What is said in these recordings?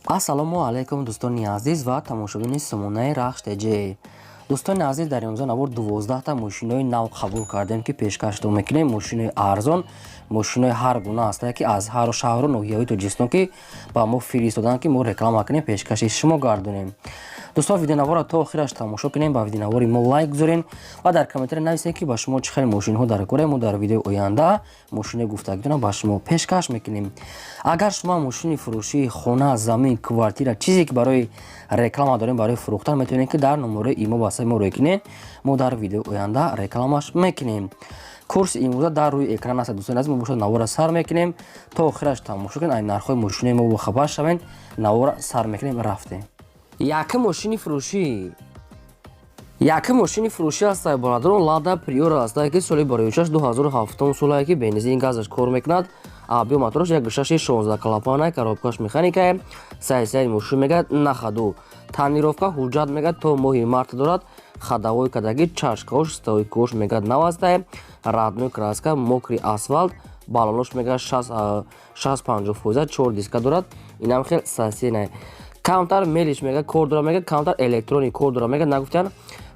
Ассалому алайкум, дӯстони азиз ва тамошобини сомонаи Рахш ТЖ. Дӯстони азиз, дар имрӯза навор 12та мошинои нав қабул кардем, ки пешкаштон мекунем. Мошинои арзон, мошинои ҳар гуна ҳастае, ки аз ҳару шаҳру ноҳияҳои Тоҷикистон, ки ба мо фиристоданд, ки мо реклама кунем, пешкаши шумо гардонем. Дӯстон, видеонаворро то охираш тамошо кунем, ба видеонавори мо лайк гузорем ва дар комментария нависем, ки ба шумо чӣ хел мошинҳо дар кора. Мо дар видеои оянда мошинои гуфтагитонро ба шумо пешкаш мекунем. Агар шумо мошини фурӯшии хона, замин, квартира, чизе ки барои реклама дорем, барои фурӯхтан, метавонед, ки дар номерои имо ба саи мо рӯй кунед. Мо дар видеои оянда рекламаш мекунем. Курси имрӯза дар рӯи экран аст. Дӯстони азиз, мо бошад навора сар мекунем, то охираш тамошо кунед, ай нархҳои мошинои мо бохабар шавед. Навора сар мекунем, рафтем. Якум мошини фурӯшӣ, якум мошини фурӯшӣ ҳастае, бародарон, Лада Приора ҳастае, ки соли барои 2007 солае, ки бензин, газаш кор мекунад. Объём мотораш 1,6, 16 клапана, коробкаш механикае. Сай мошин мегӯяд на ходу, тонировка, ҳуҷҷат мегӯяд то моҳи март дорад, ходовой кадаги, чашкаош, стойкош мегӯяд навастае, родной краска, мокрый асфалт, баллонош мегӯяд 60-50 фоиза, чор диска дорад. Инам хел сасенае. Камтар мелиш мегӯяд кор дора, мегӯяд камтар электроник кор дора, мегӯяд нагуфтан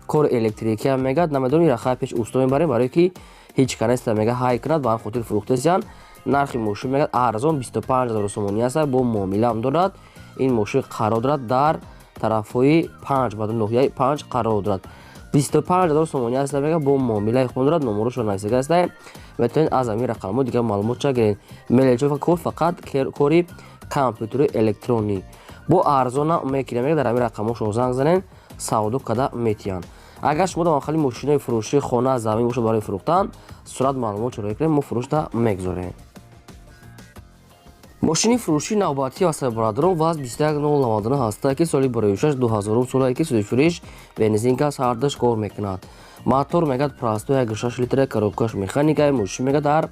кори электрикиам мегӯяд намедонам. Ира пеш усто мебарем, барое ки ҳеҷ ка неста, мегӯяд ҳай кунад, ба ҳам хотир фурӯхтесиян. Нархи мошин мегӯяд арзон, 25 000 сомонӣ аст, бо муомилаам дорад. Ин мошин қарор дорад дар тарафҳои Панҷ, ба ноҳияи Панҷ қарор дорад. 25 000 сомонӣ аст, мегӯяд бо муомилаи хун дорад. Номерошро нависага аст, метавонед аз ҳамин рақамҳо дигар маълумотча гиред. Мелечо кор, фақат кори компютери электронӣ, бо арзона мекунем. Мега дар ҳамин рақамҳо занг занед, савдо карда метиҳанд. Агар шумо дар хали мошинои фурӯшии хона, замин бошад барои фурӯхтан, сурат, маълумот чора кунем, мо фурӯшда мегузорем. Мошини фурӯшии навбатӣ ва бародарон, ВАЗ 21099 ҳаста, ки соли 2006, 2000 солае, ки сӯзишфурӯш, бензин, газ ҳардаш кор мекунад. Мотор мегӯяд простой, 1,6 литра, коробкаш механика. Мошин мегӯяд дар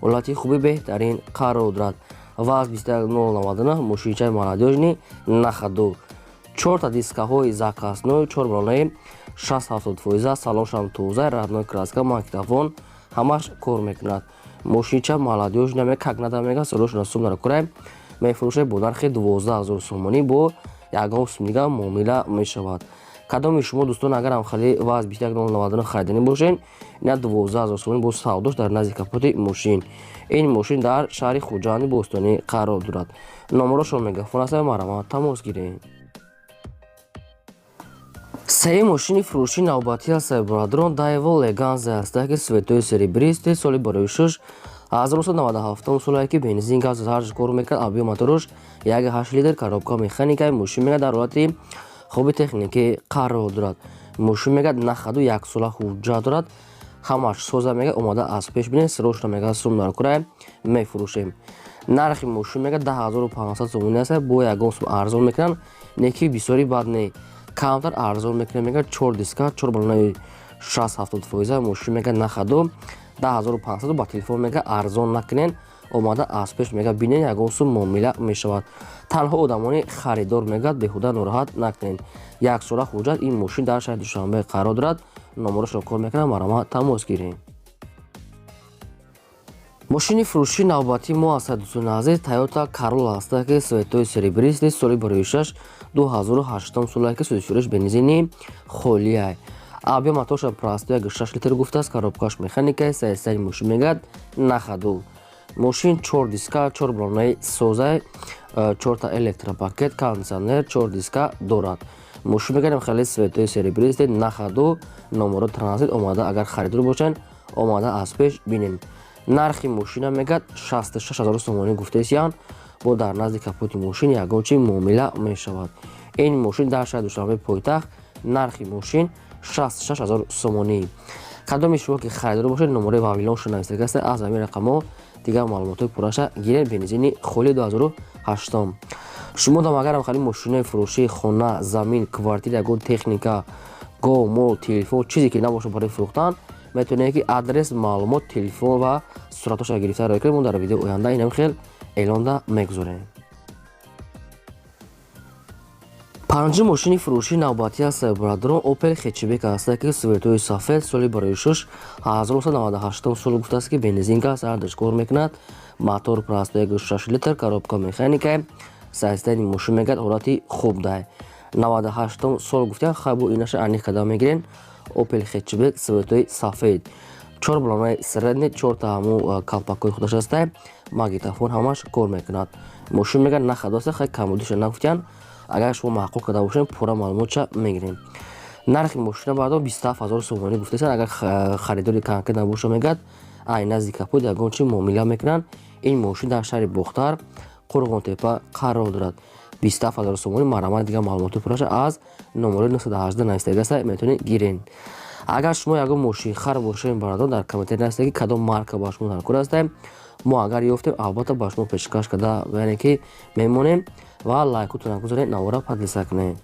ҳолати хуби беҳтарин қарор дорад. ВАЗ 21099, мошинчаи молодёжный, на ходу, чорта дискаҳои запасной, чор баллонаи 60-70 фоиза, салоншам тоза, родной краска, магнитофон, ҳамаш кор мекунад. Мошинча молодёжный ме, как надо мега, солошона сум наракурай. Мефурӯшад бо нархи 12 000 сомонӣ, бо ягон сум дига муомила мешавад. Кадоми шумо, дӯстон, агарам хали ВАЗ 21099 хариданӣ бошед, ина 12 000 сомонӣ бо савдош дар назди капоти мошин. Ин мошин дар шаҳри Хуҷанди бостонӣ қарор дорад. Номерошон мегафон аст, марҳамат, тамос гиред. Сеюм мошини фурӯшии навбатӣ аст, бародарон, Даево Леганза аст, ки цветои серебристый, соли 2006, 1997 солае, ки бензин, газ ҳарш кор мекард. Объём мотораш 1,8 литр, коробка механика. Мошин мегӯяд дар ҳолати хуби техникӣ қарор дорад. Мошин мегӯяд на ходу, яксола ҳуҷҷат дорад, ҳамаш соза. Мегӯяд омода аз пеш бинед, срочно, мегӯяд сум наркурай, мефурӯшем. Нархи мошин мегӯяд 10 500 сомонӣ аст, бо ягон сум арзон мекунанд, не ки бисёри бад не, камтар арзон мекунад. Мегӯяд чор диска, чор баллонаи 60-70 фоиза. Мошин мегӯяд на ходу, 10 500, ба телефон мегӯяд арзон накунед, омада аз пеш мегӯяд бинед, ягон сум муомила мешавад. Танҳо одамони харидор, мегӯяд беҳуда нороҳат накунед. Яксола ҳуҷҷат. Ин мошин дар шаҳри Душанбе қарор дорад. Номерошро кор мекунад, марҳамат, тамос гиред. Мошини фурӯшии навбатии мо аст, дӯстони азиз, Тойота Королла аст, ки цветои серебристый, соли 2006, 2008 солае, ки сӯзишфурӯш, бензини холиай. Объём моторша простой, 1,6 литр гуфтааст, коробкаш механика. Сай мошин мегӯяд на ходу. Мошин чор диска, чор баллонаи созай, чорта электропакет, кондитсионер, чор диска дорад. Мошин мегардем хеле цветои серебристый, на ходу, номеро транзит. Омада, агар харидор бошанд, омада аз пеш бинем. Нархи мошина мегӯяд 66 000 сомонӣ гуфтаисиянд, бо дар назди капоти мошин ягон чи муомила мешавад. Ин мошин дар шаҳри Душанбе, пойтахт. Нархи мошин 66 000 сомонӣ. Кадоми шумо ки харидор бошед, номерои Вавилоншо навистага аст, аз ҳамин рақамҳо дигар маълумотҳои пурраша гиред. Бензини холи, 2008. Шумо дам агарам хали мошинои фурӯшии хона, замин, квартира, ягон техника, гов, мол, телефон, чизе ки набошад барои фурӯхтан, метавонед ки адрес, маълумот, телефон ва суратҳоша гирифта роя кунед. Мо дар видеои оянда инам хел эълонда мегузорем. Панҷум мошини фурӯшии навбатӣ аст, бародарон, Опел Хэтчбек аст, ки цветои сафед, соли барои 6, 1998 сол гуфтааст, ки бензин, газ ҳардаш кор мекунад. Мотор простой, 6 литр, коробка механика. Состояние мошин мегӯяд, ҳолати хуб дай. 98 сол гуфтем, хай, бо инаша аниқ карда мегирен. Опел хэтчбек, цветои сафед, чор балонаи средний, чорта ҳаму калпакҳои худаш ҳастай, магнитофон, ҳамаш кор мекунад. Мошин мегӯяд, на ходоса, хай, камбудиша нагуфтиян. Агар шумо маъқул карда бошем, пурра маълумотша мегирем. Нархи мошина, баъдо, 27 000 сомонӣ гуфтаистанд. Агар харидори конкрет набоша, мегӯяд, ай назди капот ягон чи муомила мекунанд. Ин мошин дар шаҳри Бохтар, Қурғонтепа қарор дорад. 27 000 сомонӣ. Марҳамат, дигар маълумоти пурраша аз номерои 918 навистагиаста, метавонед гирен. Агар шумо ягон мошинхар бошед, бародарон, дар комментарий нависед, ки кадом марка ба шумо даркор ҳастем. Мо агар ёфтем, албатта, ба шумо пешкаш карда, яъне ки мемонем. Ва лайкотона гузоред, навора поделиться кунед.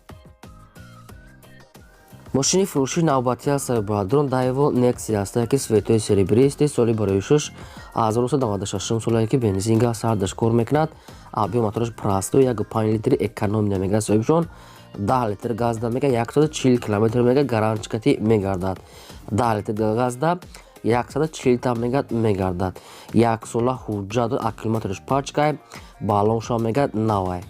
Мошини фурӯшии навбатӣ аст, бародарон, Daewoo Nexia ҳастае, ки цветои серебристый, соли барои шуш 1996 солае, ки бензин, газ ҳардаш кор мекунад. Объём мотораш простой, 1,5 литри, экономия мегӯяд соҳибшон. 10 литр газда мега 140 километр мега гарантчикати мегардад. 10 литр газда 140 та мегад мегардад. Яксола ҳуҷҷат, аккумулятораш пачкай, баллоншам мегад навай.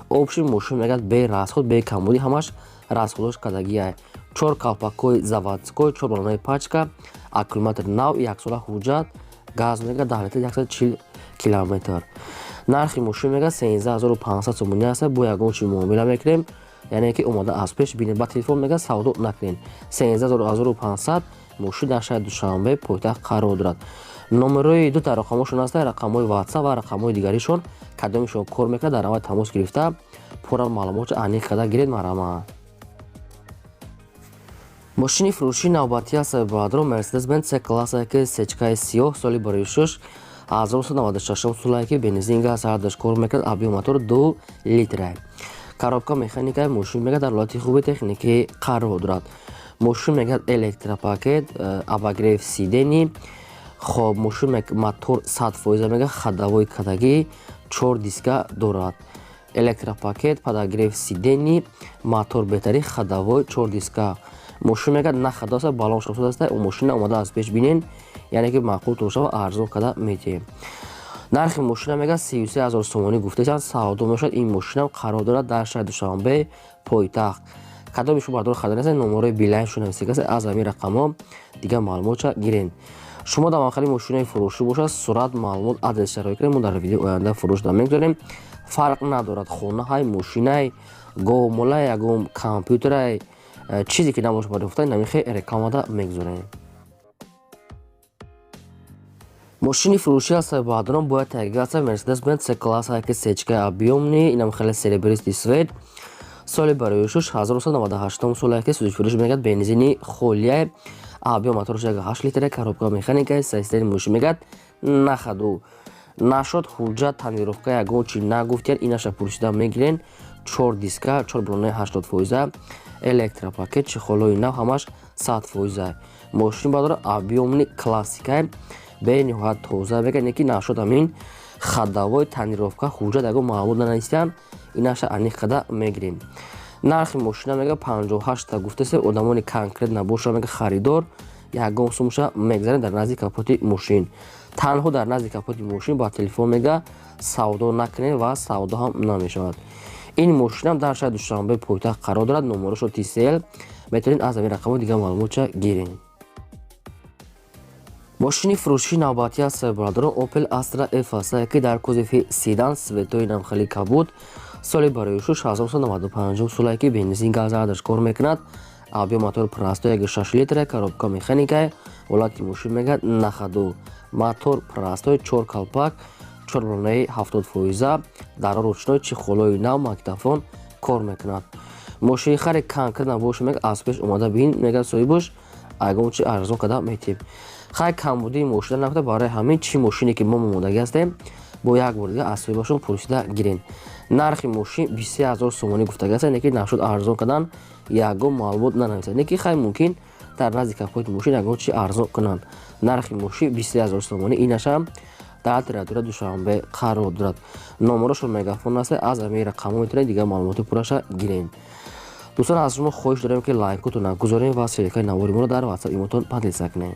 Общий мошин мегад, бе расход, бе камбудӣ, ҳамаш расходош кардагиай. Чор калпакҳои заводской, чор баллонаи пачка, аккумулятор нав, яксола ҳуҷҷат, газ мега 10 литр 140 километр. Нархи мошин мега 13 500 сомонӣ аст. Бо ягон чи муомила мекунем, яъне ки омода аз пеш бинед. Ба телефон мега савдо накунед. 13 500. Мошин дар шаҳри Душанбе, пойтахт қарор дорад. Номерои дута рақамҳошон аст, рақамҳои WhatsApp ва рақамҳои дигаришон. Кадомишон кор мекунад, дар аввал тамос гирифта, пурра маълумотро аниқ карда гиред. Марҳамат. Мошини фурӯшии навбатӣ аст, бародарон, Мерседес Бенз С класса, ки сечкаи сиёҳ, соли барои шуш 1996 солае, ки бензин, газ ҳардаш кор мекунад. Объём мотор 2 литра, коробка механика. Мошин мегӯяд, дар ҳолати хуби техникӣ қарор дорад. Мошин мегӯяд, электропакет, обогрев сидений. Хоб, мошин мотор 100%, мегӯяд, ходовой кадагӣ, чор диска дорад, электропакет, подогрев сидений, мотор беҳтарин, ходовой, чор диска. Мошин мегӯяд, на ходоса, баллон шохсад аста. Мошина омода аз пеш бинен, яъне ки маъқул шава, арзон карда метиҳем. Нархи мошина мегӯяд, 33 000 сомонӣ гуфтаистанд, савдо мешавад. Ин мошинам қарор дорад дар шаҳри Душанбе, пойтахт. Кадоми шумо, бардор, харида нестед, номерои Билайншон нависигаст, аз ҳамин рақамҳо дигар маълумотша гирен. Шумо дар манхали мошинаи фурӯшӣ бошад, сурат, маълумот, адрес шароит кунед, мо дар видеои оянда фурӯш мегузорем. Фарқ надорад, хонаҳай, мошинай, говмолай, ягон компютерай, чизе ки набошад барои фурӯхтан, намихе рекламада мегузорем. Мошини фурӯшӣ аст, бародарон, бояд таҳқиқ аст. Мерседес Бенз С класса, ки сечкаи объёмный, инам хеле серебристый цвет, соли барои шуш 1998 солае, ки сӯзишфурӯш мегӯяд, бензини холияй, объём мотораш 1,8 литра, коробка механика. Состояние мошин мегӯяд, на ходу нашод, ҳуҷҷат, тонировка, ягон чи нагуфтиян, инаша пурсида мегирен. Чор диска, чор баллонаи 80%, электропакет, чехолои нав, ҳамаш 100%. Мошин бадора объёмный, классикай, бениҳоят тоза мегӯяд, не ки нашод, ҳамин ходовой, тонировка, ҳуҷҷат, ягон маълумот нанависиян, инаша аниқ карда мегирем. Нархи мошина мега 58та гуфтасе. Одамони конкрет набоша, мега, харидор ягон сумша мегзарем дар назди капоти мошин. Танҳо дар назди капоти мошин, ба телефон мега савдо накунед ва савдо ҳам намешавад. Ин мошинам дар шаҳри Душанбе, пойтахт қарор дорад. Номерошо тисел, метавонед аз ҳамин рақамҳо дигар маълумотша гиред. Мошини фурӯшии навбатӣ аст, бародарон, Opel Astra F аст, ки дар кузови седан, цветои намхели кабуд, соли барои шуш 1995 солае, ки бензин, газ ҳардаш кор мекунад. Объём мотор простой, 1,6 литра, коробка механика. Ҳолати мошин мегӯяд, на ходу, мотор простой, чор калпак, чор баллонаи 70%, даро ручной, чехолои нав, магнитофон кор мекунад. Мошинихари конкрет набоша, мега, аз пеш омода бин, мега соҳибош, ягон чи арзон карда метиҳем. Хай, камбудии мошина набуда, барои ҳамин чӣ мошине ки мо момодагӣ ҳастем, бо як бор дига аз соҳибашон пурсида гирем. Нархи мошин 23 000 сомонӣ гуфтагӣ аст, не ки нашуд арзон кардан, ягон маълумот нанависад, не ки хай, мумкин дар назди капоти мошин ягон чи арзон кунанд. Нархи мошин 23 000 сомонӣ. Инашам дар территория Душанбе қарор дорад. Номерошон Мегафон аст, аз ҳамин рақамҳо метавонед дигар маълумоти пурраша гирем. Дӯстон, аз шумо хоҳиш дорем, ки лайкотона гузорем ва ссылкаи навори моро дар WhatsApp имотон поделиться кунем.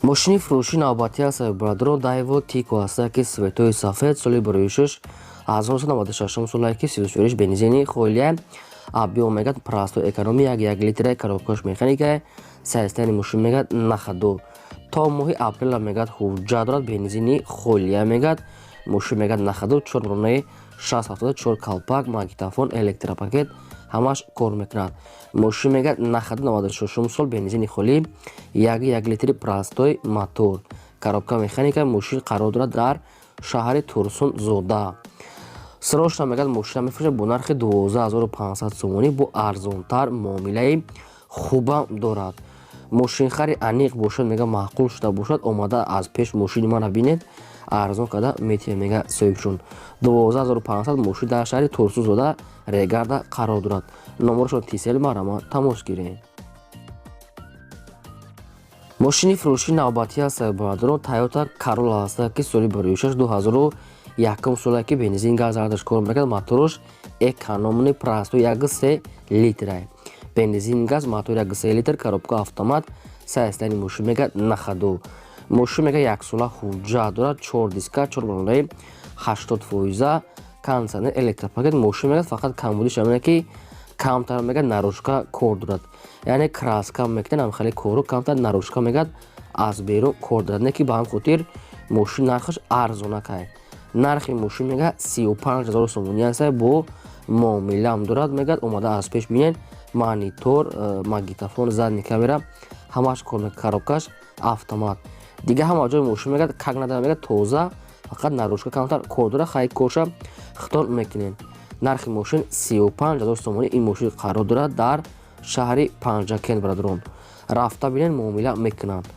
Мошини фурӯши навбатӣ аст, бародарон, Дайво Тико аста, ки цветои сафед, соли 2006, 1996 солае, ки 34 бензини холия объём мегад простой, экономи, 1,1 литра, коробкаш механика. Состояни мошин мегад на ходу, то моҳи апрела мегад ҳуҷҷат дорад, бензини холия мегад. Мошин мегад на ходу, чор ронаи 674, калпак, магнитофон, электропакет ҳамаш кор мекунад. Мошин мегад на ходу, 96 сол, бензини холӣ, 1,1 литри простой мотор, коробка механика. Мошин қарор дорад дар шаҳри Турсунзода. Срочно мегад мошина мефурӯшад бо нархи 12 500 сомонӣ, бо арзонтар муомилаи хубам дорад. Мошинхари аниқ бошад, мега маъқул шуда бошад, омада аз пеш мошини мана бинед, арзон карда метиҳем, мега соҳибшон. 12 500. Мошин дар шаҳри Турсунзода, Регарда қарор дорад. Номерошон Тисел, марама тамос гиред. Мошини фурӯши навбатӣ аст, бародарон, Тойота Королла аст, ки соли 2006, 2001 соле, ки бензин, газ ардаш кор мекард, моторш экономный, простой, 1,3 литра, бензин, газ, мотор 1,3 литр, коробка автомат. Состояни мошин мегад на ходу. Мошин мега яксола ҳуҷҷат дорад, чор диска, чор балонаи 80%, кондиционер, электропакет. Мошин мегад фақат камбудиш ҳамина, ки камтар мегад наружка кор дорад, яъне краска мекунад, ҳамхеле кору камтар наружка мегад аз берун кор дорад, не ки ба ҳам хотир мошин нархаш арзонакай. Нархи мошин мега 35 000 сомонӣ аст, бо муомилаам дорад. Мегад омада аз пеш бинед, монитор, магнитофон, задний камера ҳамаш кор мекунад, коробкаш автомат. Дига ҳама ҷои мошин мегад как надара, мегад тоза, фақат наружка камтар кор дорад, хай корша хитон мекунед. Нархи мошин 35 000 сомонӣ. Ин мошин қарор дорад дар шаҳри Панҷакент. Бародарон, рафта бинед, муомила мекунанд.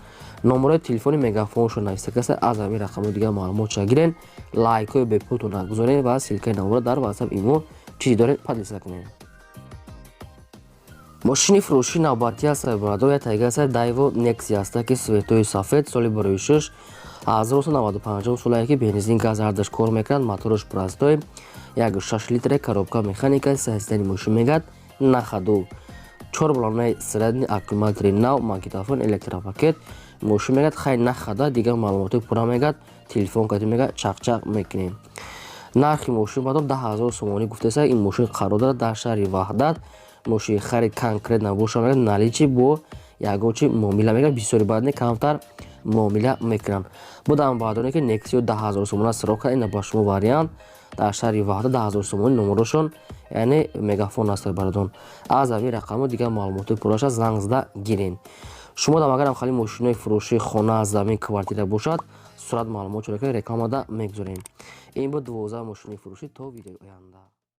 Номерои телефони мегафоншо нависта каста, аз ҳамин рақамҳои дигар маълумотша гирен. Лайкҳои бепултон нагузоред ва ссылкаи навора дар Ватсап, Имо, чизе доред, поделиться кунед. Мошини фурӯши навбатӣ аст, бародар, як тайга аст, Дайво Некси аст, ки цветои сафед, соли 2006, 1995 солае, ки бензин, газ ардаш кор мекунад, мотораш простой, 1,6 литре, коробка механика. Состояни мошин мегад на ходу, чор балонаи средний, аккумулятори нав, магнитофон, электропакет. Мошин мегад хай на хода, дигар маълумотои пурра мегад телефон кардем, мегад чақчақ мекунем. Нархи мошин бадор 10 000 сомонӣ гуфтеса. Ин мошин қарор дорад дар шаҳри Ваҳдат. Мошини хари конкрет набоша, мегад наличи бо ягон чи муомила мегад, бисёри баъд не, камтар муомила мекунанд. Будам баъдоне ки Нексио 10 000 сомона сироқ кард, ина ба шумо вариант дар шаҳри Ваҳдат, 10 000 сомонӣ. Номерошон яъне мегафон аст, бародон, аз ҳамин рақамҳо дигар маълумотои пурраша занг зада гирен. Шумо дам агарам хали мошинои фурӯшии хона, замин, квартира бошад, сурат, маълумот чора рекламада мегузорем. Ин буд 12 мошини фурӯшӣ. То видеои оянда.